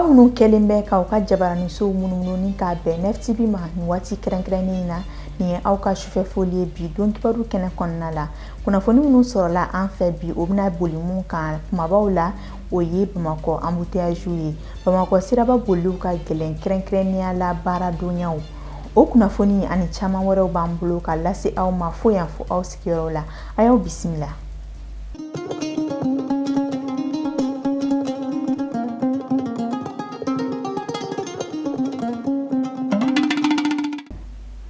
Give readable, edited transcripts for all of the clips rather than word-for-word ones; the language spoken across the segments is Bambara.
Aw minnu kɛlen bɛ k'aw ka jabaraninsow munumunu ni k'a bɛn 9 TV ma nin waati kɛrɛnkɛrɛnnen in na, nin ye aw ka sufɛ foli ye bi don kibaru kɛnɛ kɔnɔna la. Kunnafoni minnu sɔrɔla an fɛ bi, o bɛna boli mun kan kumabaw la, o ye Bamakɔ embouteillage ye. Bamakɔ siraba boliw ka gɛlɛn, kɛrɛnkɛrɛnnenya la baaradonyaw. O kunnafoni ani caman wɛrɛw b'an bolo ka lase aw ma fo yan, fo aw sigiyɔrɔ la. A y'aw bisimila.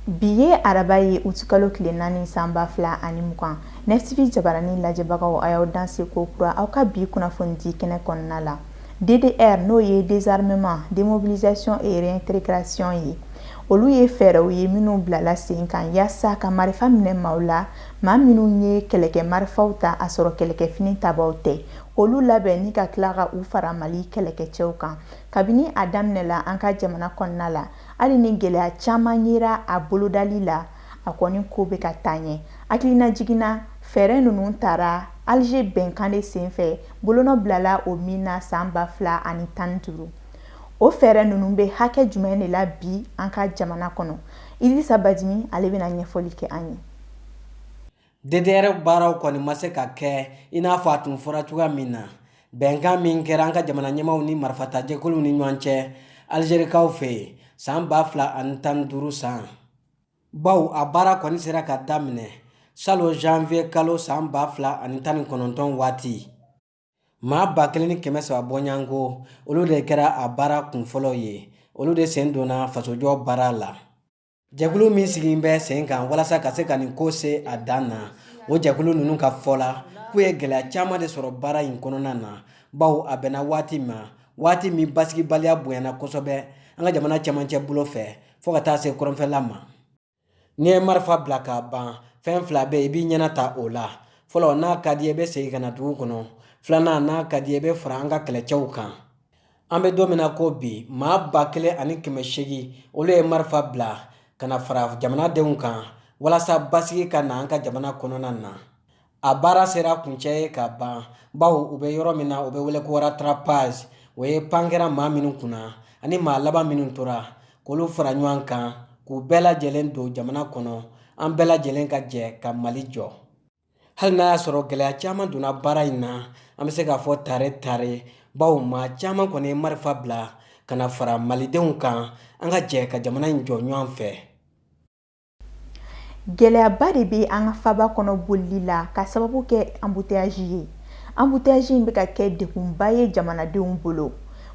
Bi ye araba ye, utikalo tile 4, san 2020. 9 TV jabarani lajɛbagaw, a y'aw danse ko kura aw ka bi kunnafoni di kɛnɛ kɔnɔna la. DDR, n'o ye désarmement, démobilisation et réintégration ye, olu ye fɛɛrɛw ye minnu bilala sen kan yaasa ka marifa minɛ maaw la, maa minnu ye kɛlɛkɛ marifaw ta a sɔrɔ kɛlɛkɛfini tabaw tɛ, k'olu labɛn ni ka tila ka u fara Mali kɛlɛkɛcɛw kan. Kabini a daminɛla an ka jamana kɔnɔna la, hali ni gɛlɛya caman yera a bolodali la, a kɔni ko bɛ ka taa ɲɛ. Hakilina jiginna, fɛɛrɛ ninnu tara Alger bɛnkan de senfɛ, bolonɔ bilala o min na san 2015. O fɛɛrɛ ninnu bɛ hakɛ jumɛn de la bi an ka jamana kɔnɔ? Idrissa Badimi, ale bɛna ɲɛfɔli kɛ an ye. DDR baaraw kɔni ma se ka kɛ i n'a fɔ a tun fɔra cogoya min na. Bɛnkan min kɛra an ka jamana ɲɛmaw ni marifatajɛkuluw ni ɲɔgɔn cɛ Alizerikaw fɛ yen san 2015 san, baw a baara kɔni sera ka daminɛ salon janvier kalo san 2019 waati. Maa 1300 bɔɲɔgɔnko, olu de kɛra a baara kunfɔlɔ ye. Olu de sen donna fasojɔ baara la. Jɛkulu min sigi bɛ sen kan walasa ka se ka nin ko se a dan na, o jɛkulu ninnu ka fɔ la k'u ye gɛlɛya caman de sɔrɔ baara in kɔnɔna na, baw a bɛnna waati ma, waati min basigibaliya bonyana kosɛbɛ an ka jamana cɛmancɛ bolo fɛ fo ka taa se kɔrɔnfɛla ma. N'i ye marifa bila k'a ban, fɛn fila bɛ yen i b'i ɲɛna ta o la. Fɔlɔ, n'a ka di i bɛ segin ka na dugu kɔnɔ. Filanan, n'a ka di i bɛ fara an ka kɛlɛcɛw kan. An bɛ don min na ko bi, maa 1800, olu ye marifa bila ka na fara jamanadenw kan walasa basigi ka na an ka jamana kɔnɔna na. A baara sera kuncɛ ye ka ban, baw u bɛ yɔrɔ min na, o bɛ wele ko rattrapage. O ye pan kɛra maa minnu kunna ani maa laban minnu tora, k'olu fara ɲɔgɔn kan, k'u bɛɛ lajɛlen don jamana kɔnɔ, an bɛɛ lajɛlen ka jɛ ka Mali jɔ. Hali n'a y'a sɔrɔ gɛlɛya caman donna baara in na, an bɛ se k'a fɔ tare tare, baw maa caman kɔni ye marifa bila ka na fara malidenw kan, an ka jɛ ka jamana in jɔ ɲɔgɔn fɛ. Gɛlɛyaba de bɛ an ka faba kɔnɔ bolili la ka sababu kɛ embouteillage ye. Embouteillage in bɛ ka kɛ degunba ye jamanadenw bolo.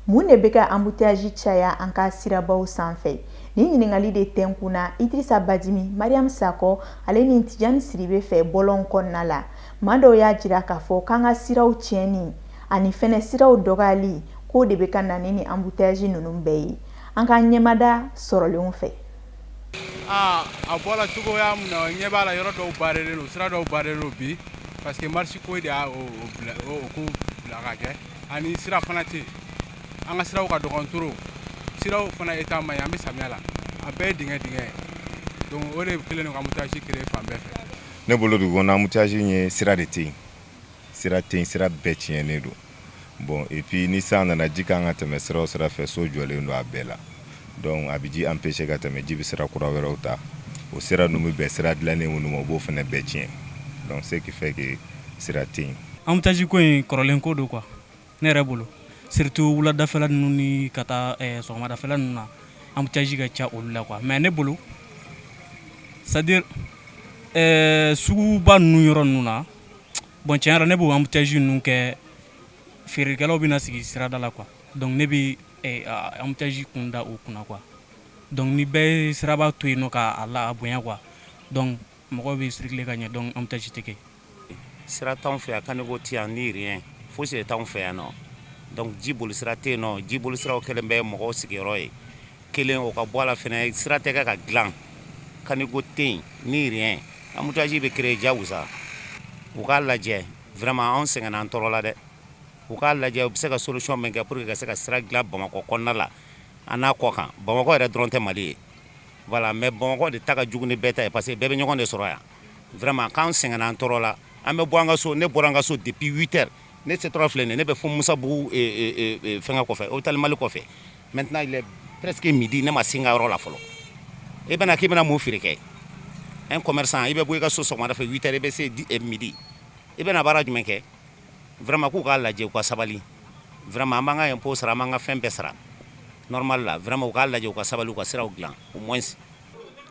Mun de bɛ ka embouteillage caya an ka sirabaw sanfɛ? Nin ɲininkali de tɛnkunna Idrissa Badimi, Mariam Sakɔ ale ni Tijani Siribe fɛ bɔlɔn kɔnɔna la. Maa dɔw y'a jira k'a fɔ k'an ka siraw tiɲɛni ani fɛnɛ siraw dɔgɔyali, k'o de bɛ ka na ni embouteillage ninnu bɛɛ ye. An ka ɲɛmada sɔrɔlenw fɛ. Aa, a bɔra cogoya min na, ɲɛ b'a la, yɔrɔ dɔw barelen don, sira dɔw barelen don bi, parce que marche ko de y'a o bila, o ko bila ka kɛ. Ani sira fana tɛ yen, an ka siraw ka dɔgɔn trop, siraw fana état man ɲi. An bɛ samiya la, a bɛɛ ye dingɛ dingɛ ye. Donc o de kɛlen don ka embouteillage créer fan bɛɛ fɛ. Ne bolo, dugu kɔnɔ embouteillage ye, sira de tɛ yen, sira tɛ yen, sira bɛɛ tiɲɛnen don. Bon, et puis ni san nana, ji kan ka tɛmɛ sira o sira fɛ, so jɔlen don a bɛɛ la. Donc a bɛ ji empêcher ka tɛmɛ, ji bɛ sira kura wɛrɛw ta. O sira ninnu bɛ bɛn sira dilannen minnu ma, o b'o fana bɛɛ tiɲɛ. Donc ce qui fait que sira tɛ yen. Embouteillage ko in, kɔrɔlen ko don quoi, ne yɛrɛ bolo, surtout wuladafɛla ninnu ni ka taa sɔgɔmadafɛla ninnu na, embouteillage ka ca olu la quoi. Mais ne bolo, c'est à dire suguba ninnu yɔrɔ ninnu na, bon, tiɲɛ yɛrɛ, ne b'o embouteillage ninnu kɛ, feerekɛlaw bɛna sigi sirada la quoi. Donc ne bɛ embouteillage kun da o kunna quoi. Donc ni bɛɛ ye siraba to yen nɔ k'a la a bonya quoi, donc mɔgɔw bɛ circuler ka ɲɛ, donc embouteillage tɛ kɛ. Sira t'anw fɛ yan, caniveau tɛ yan ni rien, fosi de t'anw fɛ yan nɔ. Donc ji boli sira tɛ yen nɔ, ji boli siraw kɛlen bɛ mɔgɔw sigiyɔrɔ ye kelen. O ka bɔ a la fɛnɛ, sira tɛ kɛ ka dilan, caniveau tɛ yen ni rien, embouteillage bɛ créer diyagosa. U k'a lajɛ vraiment, anw sɛgɛnna, an tɔɔrɔ la dɛ. U k'a lajɛ, u bɛ se ka solution min kɛ pour que ka se ka sira dilan Bamakɔ kɔnɔna la, a n'a kɔ kan. Bamakɔ yɛrɛ dɔrɔn tɛ Mali ye, voilà, mais Bamakɔ de ta ka jugu ni bɛɛ ta ye, parce que bɛɛ bɛ ɲɔgɔn de sɔrɔ yan. Vraiment, k'an sɛgɛnna, an tɔɔrɔ la. An bɛ bɔ an ka so, ne bɔra an ka so depuis 8 heures. Ne setɔra filɛ nin, ne bɛ fo Musabugu fɛngɛ kɔfɛ, hôpital Mali kɔfɛ. Maintenant, il est presque midi, ne ma se n ka yɔrɔ la fɔlɔ. E bɛna k'i bɛna mun feere kɛ? Un commerçant, i bɛ bɔ i ka so sɔgɔmada fɛ 8 heures, i bɛ se midi, i bɛna baara jumɛn kɛ? Vraiment, k'u k'a lajɛ, u ka sabali. Vraiment, an b'an ka impôt sara, an b'an ka fɛn bɛɛ sara normal la. Vraiment, u k'a lajɛ, u ka sabali, u ka siraw dilan au moins.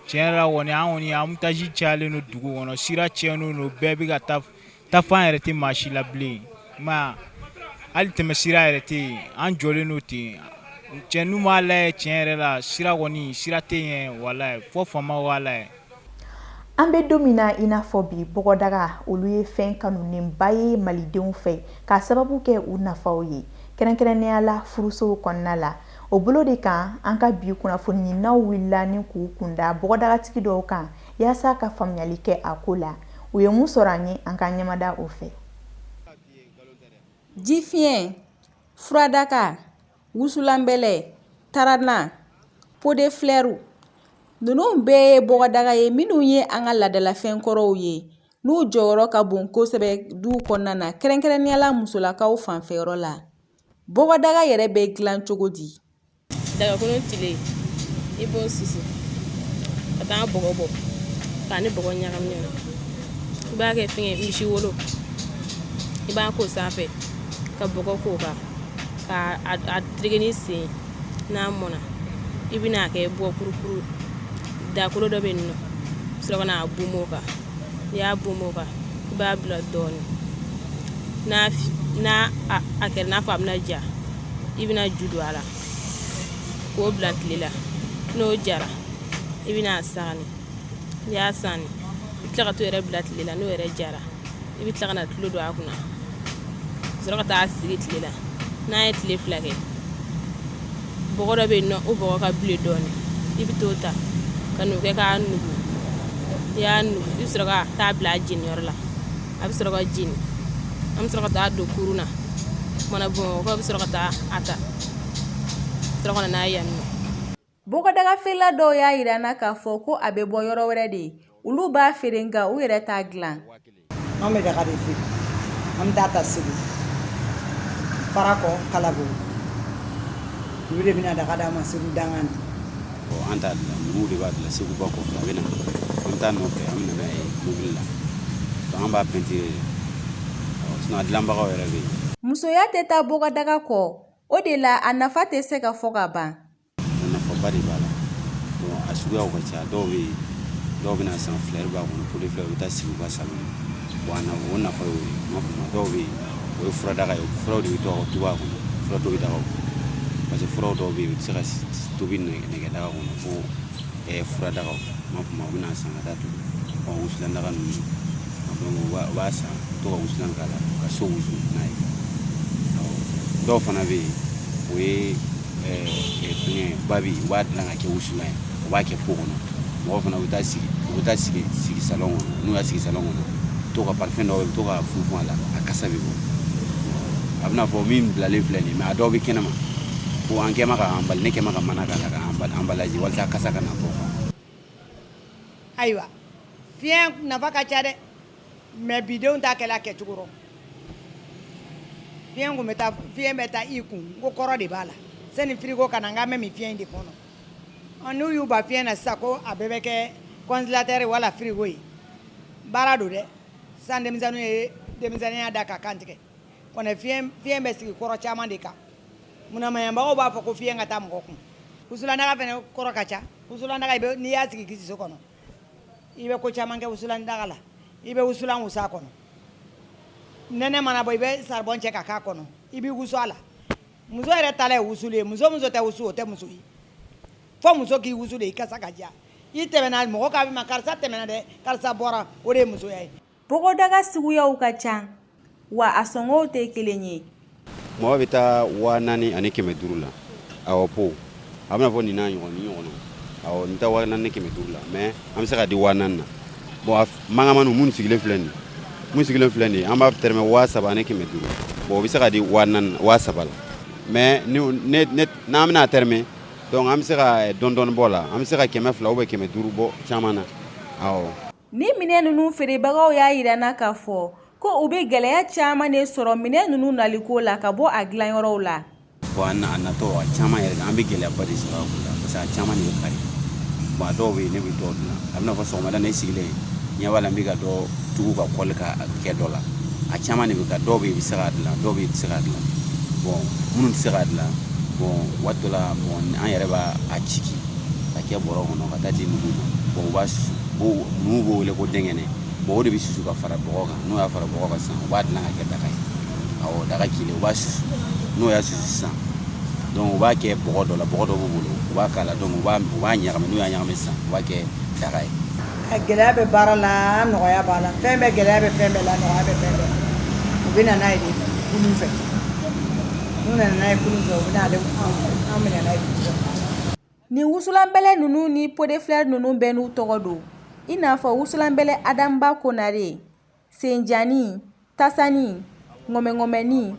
Tiɲɛ yɛrɛ la kɔni, an kɔni, embouteillage cayalen don dugu kɔnɔ, sira tiɲɛnen don, bɛɛ bɛ ka taa taafan yɛrɛ tɛ maa si la bilen. I m'a ye, hali tɛmɛ sira yɛrɛ tɛ yen, an jɔlen don ten. Cɛ, n'u m'a lajɛ, tiɲɛ yɛrɛ la, sira kɔni, sira tɛ yen walayi, fo faamaw k'a lajɛ. An bɛ don min na i n'a fɔ bi, bɔgɔdaga olu ye fɛn kanunenba ye malidenw fɛ k'a sababu kɛ u nafaw ye, kɛrɛnkɛrɛnnenya la furusow kɔnɔna la. O bolo de kan, an ka bi kunnafoni ɲininaw wulila ni k'u kunda bɔgɔdagatigi dɔw kan yaasa ka faamuyali kɛ a ko la. U ye mun sɔrɔ an ye, an ka ɲɛmada o fɛ. Jifiɲɛ, furadaka, wusulanbɛlɛ, tarana, pot de fleur, ninnu bɛɛ ye bɔgɔdaga ye minnu ye an ka laadalafɛn kɔrɔw ye, n'u jɔyɔrɔ ka bon kosɛbɛ duw kɔnɔna na, kɛrɛnkɛrɛnnenya la musolakaw fanfɛyɔrɔ la. Bɔgɔdaga yɛrɛ bɛ dilan cogo di? Dagakolon tile, i b'o susu ka taa bɔgɔ bɔ k'a ni bɔgɔ ɲagami ɲɔgɔn na. I b'a kɛ fɛngɛ misi wolo, i b'a k'o sanfɛ ka bɔgɔ k'o kan ka a tereke ni sen. N'a mɔna, i bɛna kɛ bɔ kurukuru dakolo dɔ bɛ yen nɔ, i bɛ sɔrɔ ka n'a bomo o kan. N'i y'a bomo o kan, i b'a bila dɔɔnin. N'a n'a a kɛra n'a fɔ a bɛna ja, i bɛna ju don a la k'o bila tile la. N'o jara, i bɛna a saani. N'i y'a saani, i bɛ tila ka t'o yɛrɛ bila tile la. N'o yɛrɛ jara, i bɛ tila ka na tulo don a kunna ka sɔrɔ ka taa sigi tile la. N'a ye tile 2 kɛ, bɔgɔ dɔ bɛ yen nɔ, o bɔgɔ ka bilen dɔɔnin, i bɛ t'o ta ka n'o kɛ k'a nugu. N'i y'a nugu, i bɛ sɔrɔ ka taa bila a jeniyɔrɔ la. A bɛ sɔrɔ ka jeni, an bɛ sɔrɔ ka taa don kurun na. Kumana Bamakɔkaw bɛ sɔrɔ ka taa a ta, sɔrɔ ka na n'a ye yan nɔ. Bɔgɔdaga feerela dɔw y'a jira an na k'a fɔ ko a bɛ bɔ yɔrɔ wɛrɛ de. Olu b'a feere nka u yɛrɛ t'a dilan. An bɛ daga de feere, an bɛ taa ta Segu, Farakɔ, Kalabugu. Olu de bɛna daga d'an ma Segu dangan na. An t'a dilan, numuw de b'a dilan Segu ba kɔfɛ. A bɛ na, an bɛ taa nɔfɛ, an bɛ na n'a ye mobili la. An b'a pɛntiri de, sinon a dilanbagaw yɛrɛ bɛ yen. Musoya tɛ taa bɔgɔdaga kɔ, o de la a nafa tɛ se ka fɔ ka ban. Nafaba de b'a la. Bon, a suguyaw ka ca. Dɔw bɛ yen, dɔw bɛna san, fleur b'a kɔnɔ, pot de fleur, u bɛ taa sigi u ka salon na. Bon, a nafa, o nafa y'o ye. N m'a faamu. Dɔw bɛ yen, o ye furadaga ye, furaw de bɛ to tobi a kɔnɔ, fura tobi dagaw, parce que furaw dɔw bɛ yen, u tɛ se ka tobi nɛgɛdaga kɔnɔ fo furadagaw. N m'a faamu. U bɛna san ka taa tobi. Bon, wusulan daga ninnu, donc u b'a san to ka wusulan k'a la ka so wusu n'a ye. Dɔw fana bɛ yen, o ye fɛngɛ babi, u b'a dilan ka kɛ wusulan ye, u b'a kɛ pot kɔnɔ. Mɔgɔw fana bɛ taa sigi, u bɛ taa sigi sigi salon kɔnɔ. N'u y'a sigi salon kɔnɔ, to ka parfum dɔw bɛ to ka funfun a la, a kasa bɛ bɔ. A bɛna fɔ min bilalen filɛ nin ye, mais a dɔw bɛ kɛnɛma ko an kɛma ka emballé, ne kɛma ka mana k'a la ka emballage walasa kasa kana bɔ. Ayiwa, fiɲɛ nafa ka ca dɛ, mais bidenw t'a kɛla kɛcogo rɔ. Fiɲɛ kun bɛ taa, fiɲɛ bɛ taa i kun ko kɔrɔ de b'a la. Sani frigo ka na, n k'an bɛ min fiɲɛ in de kɔnɔ. N'u y'u ban fiɲɛ na sisan, ko a bɛɛ bɛ kɛ congélateur wala frigo ye, baara don dɛ. Sisan denmisɛnninw ye denmisɛnninya da ka kan tigɛ kɔnɔ. Fiɲɛ bɛ sigi kɔrɔ caman de kan. Munnamayabagaw b'a fɔ ko fiɲɛ ka taa mɔgɔ kun. Wusulandaga fana kɔrɔ ka ca. Wusulandaga, n'i y'a sigi kisiso kɔnɔ, i bɛ ko caman kɛ wusulandaga la. I bɛ wusulan wusu a kɔnɔ, nɛnɛ mana bɔ, i bɛ saribɔn cɛ ka k'a kɔnɔ, i b'i wusu a la. Muso yɛrɛ ta ye wusuli ye. Muso muso tɛ wusu, o tɛ muso ye. Fo muso k'i wusu de, i kasa ka diya, i tɛmɛna, mɔgɔ k'a ma karisa tɛmɛna dɛ, karisa bɔra, o de ye musoya ye. Bɔgɔdaga suguyaw ka ca wa a sɔngɔw tɛ kelen ye. Mɔgɔ bɛ taa 4500 la. Awɔ, pot a bɛna fɔ nin n'a ɲɔgɔn, nin ɲɔgɔnna. Awɔ, nin taa 4500 la, mais an bɛ se ka di 4000 na. Bon, a mangamani minnu sigilen filɛ nin, mun sigilen filɛ nin, an b'a tɛrɛmɛ 3500. Bon, o bɛ se ka di 4000, 3000 la, mais ni ne n'an bɛna tɛrɛmɛ, donc an bɛ se ka dɔɔni dɔɔni bɔ la, an bɛ se ka 200 ou bien 500 bɔ caman na. Awɔ. Ni minɛn ninnu feerebagaw y'a jira n na k'a fɔ ko u bɛ gɛlɛya caman de sɔrɔ minɛn ninnu naliko la ka bɔ a dilanyɔrɔw la. Bon, a natɔ, a caman yɛrɛ, an bɛ gɛlɛyaba de sɔrɔ a ko la, parce que a caman de bɛ kari. Bon, a dɔw bɛ yen, ne bɛ dɔw dilan. A bɛna fɔ sɔgɔmada, ne sigilen ɲɛ b'a la, n bɛ ka dɔ tugu ka kɔli ka kɛ dɔ la. A caman de bɛ ka, dɔw bɛ yen, i bɛ se k'a dilan, dɔw bɛ yen, i tɛ se k'a dilan. Bon, minnu tɛ se k'a dilan, bon, waati dɔ la, bon, an yɛrɛ b'a a ciki ka kɛ bɔrɔ kɔnɔ ka taa di numuw ma. Bon, u b'a susu, numuw b'o wele ko dɛngɛnɛ. Bon, o de bɛ susu ka fara bɔgɔ kan. N'o y'a fara bɔgɔ kan sisan, u b'a dilan ka kɛ daga ye. Awɔ, daga cilen, u b'a susu. N'o y'a susu sisan, donc u b'a kɛ bɔgɔ dɔ la, bɔgɔ dɔ b'u bolo, u b'a k'a la. Donc u b'a ɲagami. N'u y'a ɲagami sisan, u b'a kɛ daga ye. Gɛlɛya bɛ baara la, nɔgɔya b'a la. Fɛn bɛɛ, gɛlɛya bɛ fɛn bɛɛ la, nɔgɔya bɛ fɛn bɛɛ la. U bɛ na n'a ye de kulun fɛ. N'u nana n'a ye kulun fɛ, u bɛ n'ale an minɛ n'a ye dugu kɔnɔ. Nin wusulanbɛlɛ ninnu ni pot de fleur ninnu bɛɛ n'u tɔgɔ don, i n'a fɔ wusulanbɛlɛ Adamba Konare, Senjani, Tasani, Ŋɔmɛŋɔmɛni.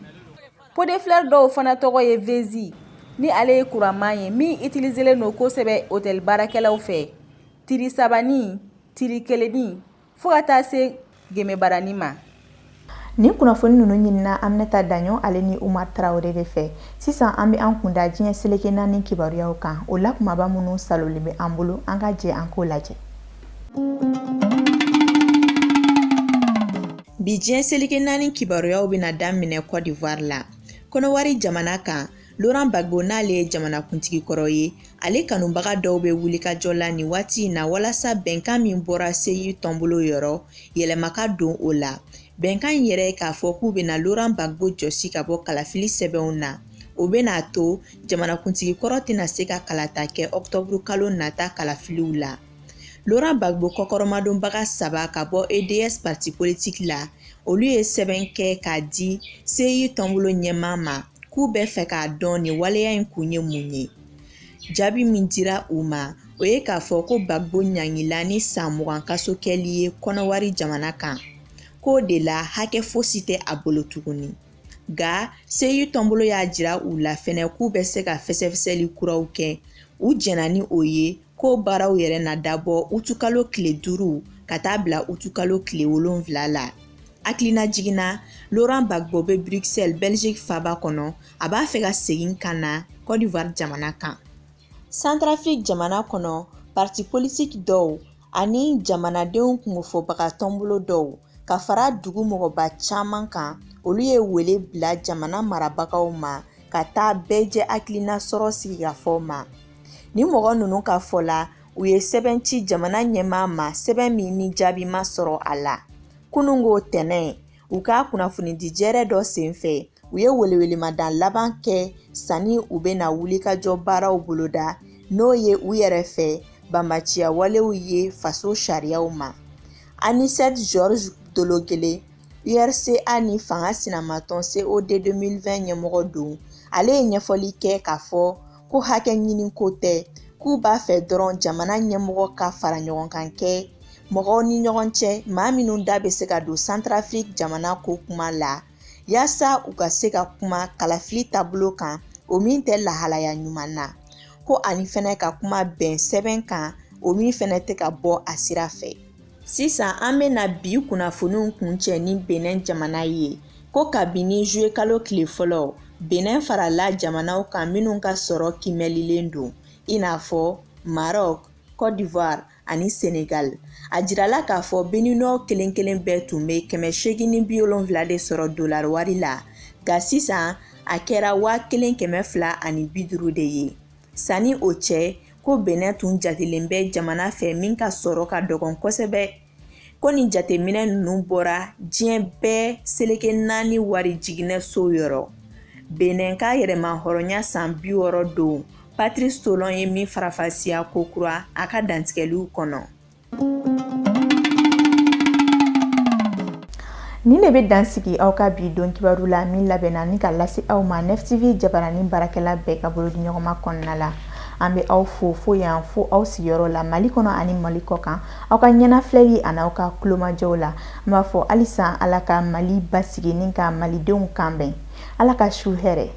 Pot de fleur dɔw fana tɔgɔ ye Vezi, ni ale ye kuraman ye min utiliselen don kosɛbɛ hôtel baarakɛlaw fɛ, tiri sabani, tiri kelenni, fo ka taa se gemebarani ma. Nin kunnafoni ninnu ɲinina Aminata Daɲɔ ale ni Umar Tarawele de fɛ. Sisan an bɛ an kunda diɲɛ seleke naani kibaruyaw kan. O la kumaba minnu salolen bɛ an bolo, an ka jɛ an k'o lajɛ. Bi diɲɛ seleke naani kibaruyaw bɛna daminɛ Côte d'Ivoire la. Kɔnɔwari jamana kan, Laurent Gbagbo, n'ale ye jamanakuntigi kɔrɔ ye, ale kanubaga dɔw bɛ wulikajɔ la nin waati in na walasa bɛnkan min bɔra CEI tɔnbolo yɔrɔ, yɛlɛma ka don o la. Bɛnkan in yɛrɛ ye k'a fɔ k'u bɛna Laurent Gbagbo jɔsi ka bɔ kalafili sɛbɛnw na. O bɛna to jamanakuntigi kɔrɔ tɛna se ka kalata kɛ ɔkutɔburu kalo nata kalafiliw la. Laurent Gbagbo kɔkɔrɔmadonbaga saba ka bɔ EDS parti politique la, olu ye sɛbɛn kɛ k'a di CEI tɔnbolo ɲɛmaa ma k'u bɛ fɛ k'a dɔn nin waleya in kun ye mun ye. Jaabi min dira u ma, o ye k'a fɔ ko Gbagbo ɲangila ni san 20 kaso kɛli ye Kɔnɔwari jamana kan, k'o de la hakɛ fosi tɛ a bolo tuguni. Nka CEI tɔnbolo y'a jira u la fɛnɛ k'u bɛ se ka fɛsɛfɛsɛli kuraw kɛ. U jɛnna ni o ye k'o baaraw yɛrɛ na dabɔ utukalo tile 5 ka taa bila utukalo tile 7 la. Hakililajigin na, Laurent Gbagbo bɛ Bruxelles, Belgique faaba kɔnɔ, a b'a fɛ ka segin ka na Côte d'Ivoire jamana kan. Centrafrique jamana kɔnɔ, parti politique dɔw ani jamanadenw kungofɔbaga tɔnbolo dɔw ka fara dugu mɔgɔba caman kan, olu ye wele bila jamana marabagaw ma ka taa bɛɛjɛ hakilina sɔrɔ sigikafɔ ma. Ni mɔgɔ ninnu ka fɔ la, u ye sɛbɛn ci jamana ɲɛmaa ma, sɛbɛn min ni jaabi ma sɔrɔ a la. Kunungo tɛnɛn, u ka kunnafonidijɛrɛ dɔ senfɛ, u ye welewelemada laban kɛ sanni u bɛna wulikajɔ baaraw boloda, n'o ye u yɛrɛ fɛ banbaciya walew ye faso sariyaw ma. Anicet Georges Dologuélé, URCA ni fanga sinamatɔn COD 2020 ɲɛmɔgɔ don, ale ye ɲɛfɔli kɛ k'a fɔ ko hakɛ ɲini ko tɛ, k'u b'a fɛ dɔrɔn jamana ɲɛmɔgɔ ka fara ɲɔgɔn kan kɛ mɔgɔw ni ɲɔgɔn cɛ, maa minnu da bɛ se ka don Centrafrique jamana ko kuma la, yaasa u ka se ka kuma kalafili taabolo kan, o min tɛ lahalaya ɲuman na, ko ani fɛnɛ ka kuma bɛn sɛbɛn kan, o min fɛnɛ tɛ ka bɔ a sira fɛ. Sisan an bɛna bi kunnafoniw kuncɛ ni Benin jamana ye, ko kabini juillet kalo tile fɔlɔ, Benin farala jamanaw kan minnu ka sɔrɔ kiimɛlilen don, i n'a fɔ Maroc, Côte d'Ivoire ani Senegal. A jirala k'a fɔ Béninois kelen kelen bɛɛ tun bɛ 870 de sɔrɔ dolari wari la, nka sisan a kɛra 1250 de ye. Sanni o cɛ, ko Benin tun jatelen bɛ jamana fɛ min ka sɔrɔ ka dɔgɔn kosɛbɛ. Ko nin jateminɛ ninnu bɔra diɲɛ bɛɛ seleke naani wari jiginɛsow yɔrɔ. Benin ka yɛrɛmahɔrɔnya san 60 don, Patrice Talon ye min farafasiya kokura a ka dantigɛliw kɔnɔ. Nin de bɛ dan sigi aw ka bi don kibaru la, min labɛnna ni ka lase aw ma Nef TV jabaranin baarakɛla bɛɛ ka bolodiɲɔgɔnma kɔnɔna la. An bɛ aw fo fo yan fo aw sigiyɔrɔ la Mali kɔnɔ ani Mali kɔ kan, aw ka ɲɛnafilɛli ani aw ka tulomajɔw la. An b'a fɔ halisa, Ala ka Mali basigi ni ka malidenw kan bɛn. Ala ka su hɛrɛ.